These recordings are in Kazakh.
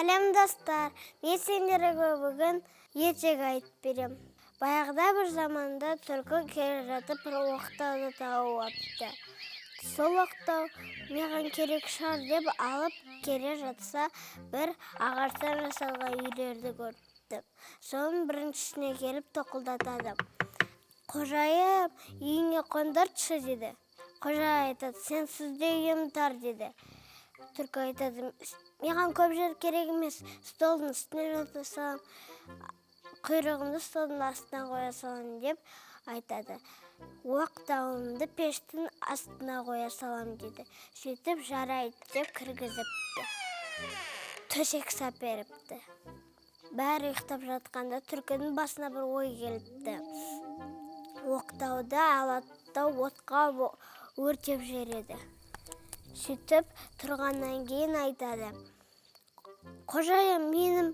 Сәлем, достар! Мен сендерге бүгін ертегі айтып берем. Баяғыда бір заманда түлкі келе жатып бір оқтауды тауып алыпты. Сол оқтау маған керек шығар деп алып келе жатса, бір ағаштан жасалған үйлерді көріпті. Соның біріншісіне келіп тоқылдатады. «Қожайым, үйіңе қондыртшы», – дейді. Қожа айтады: «Сенсіз де үйім тар», – дейді. Түлкі айтады: «Маған көп жер керек емес, столдың үстіне жата саламын, құйрығымды столдың астына қоя саламын», – деп айтады. «Оқтауымды пештің астына қоя саламын», – дейді. Сөйтіп, «Жарайды» деп кіргізіпті, төсек сап беріпті. Бәрі ұйықтап жатқанда түлкінің басына бір ой келіпті. Оқтауды алады да, отқа өртеп жібереді. Сөйтіп тұрғаннан кейін айтады: «Қожайын, менің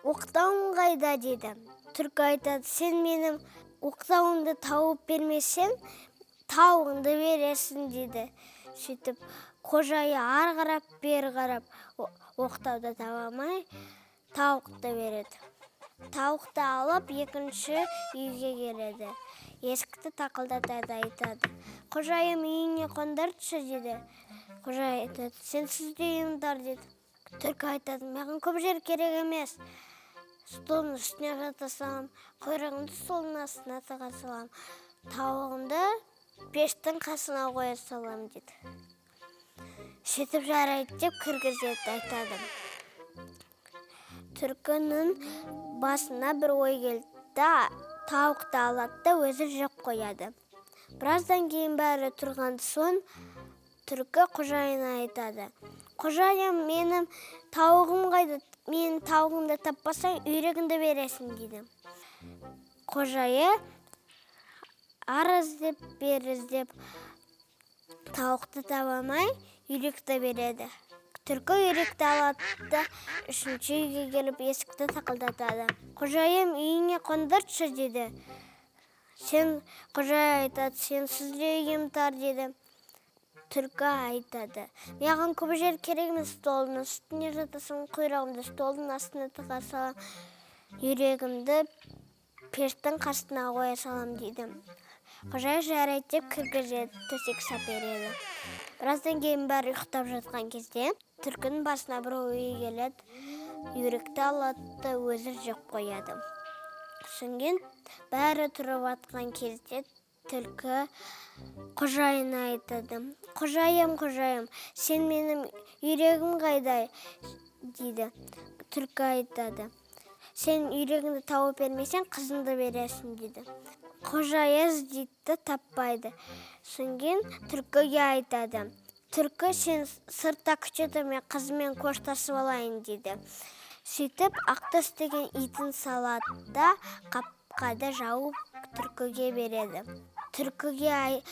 оқтауым қайда?» – дейді. Түлкі айтады: «Сен менің оқтауымды тауып бермесең, тауығыңды бересің», – дейді. Сөйтіп, қожайы ары қарап, бері қарап, оқтауды таба алмай, тауықты береді. Тауықты алып, екінші үйге келеді. Есікті тақылдатады, айтады: «Қожайым, үйіңе қондыртшы», – дейді. Қожайын айтады: «Сенсіз де үйім тар», – дейді. Түлкі айтады: «Маған көп жер керек емес, столдың үстіне жата саламын, құйрығымды столдың астына тыға саламын, тауығымды пештің қасына қоя саламын», – дейді. Сөйтіп, «Жарайды» деп кіргізеді, айтады. Түлкінің басына бір ой келді да, тауықты алады да, өзі жеп қояды. Біраздан кейін бәрі тұрған соң, түлкі қожайынына айтады: «Қожайын, менің тауығым қайда? Менің тауығымды таппасаң, үйрегіңді бересің», – дейді. Қожайы ары іздеп, бері іздеп, тауықты таба алмай, үйректі береді. Түлкі үйректі алады да, үшінші үйге келіп, есікті тақылдатады. «Қожайын, үйіңе қондыртшы», – дейді. Сен қожайын айтады: «Сенсіз де үйім тар», – дейді. Түлкі айтады: «Маған көп жер керек емес, столдың үстіне жатасың, құйрығымды столдың астына тыға саламын, үйрегімді пештің қасына қоя саламын», – дейді. Қожайын «Жарайды» деп кіргізеді, төсек сап береді. Біраздан кейін бәрі ұйықтап жатқан кезде түлкінің басына бір ой келеді. Үйректі алады да, өзі жеп қояды. Содан кейін бәрі тұрып жатқан кезде түлкі қожайынына айтады: «Қожайым, қожайым, сен менің үйрегім қайда?» – дейді. Түлкі айтады: «Сен үйрегіңді тауып бермесең, қызыңды бересің», – дейді. Қожайын іздейді де, таппайды. Содан кейін түлкіге айтады: «Түлкі, сен сыртта күте тұр, мен қызыммен қоштасып алайын», – дейді. Сөйтіп, Ақтөс деген итін салады да, қапқады жауып, түлкіге береді. Түлкіге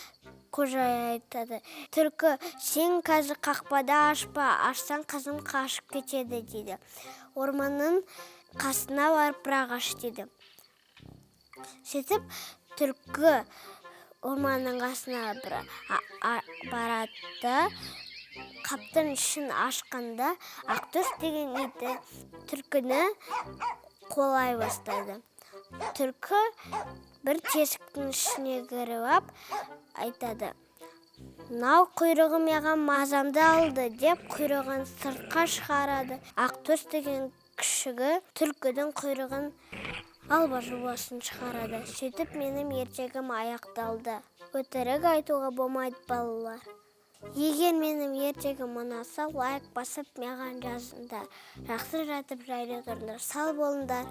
қожайын айтады: «Түлкі, сен қазір қақпады ашпа, ашсаң, қызым қашып кетеді», – дейді. «Орманның қасына барып бірақ аш», – дейді. Сөйтіп, түлкі орманның қасына бір барады да, қаптың ішін ашқанда, Ақтөс деген иті түлкіні қуалай бастайды. Түлкі бір тесіктің ішіне кіріп ап, айтады: «Мынау құйрығы маған мазамды алды», – деп, құйрығын сыртқа шығарады. Ақтөс деген күшігі түлкінің құйрығын алба жубасын шығарады. Сөйтіп, менің ертегім аяқталды. Өтірік айтуға болмайды, балалар. Егер менің ертегім ұнаса, лайк басып, маған жазыңдар. Жақсы жатып, жайлы тұрыңдар, сау болыңдар.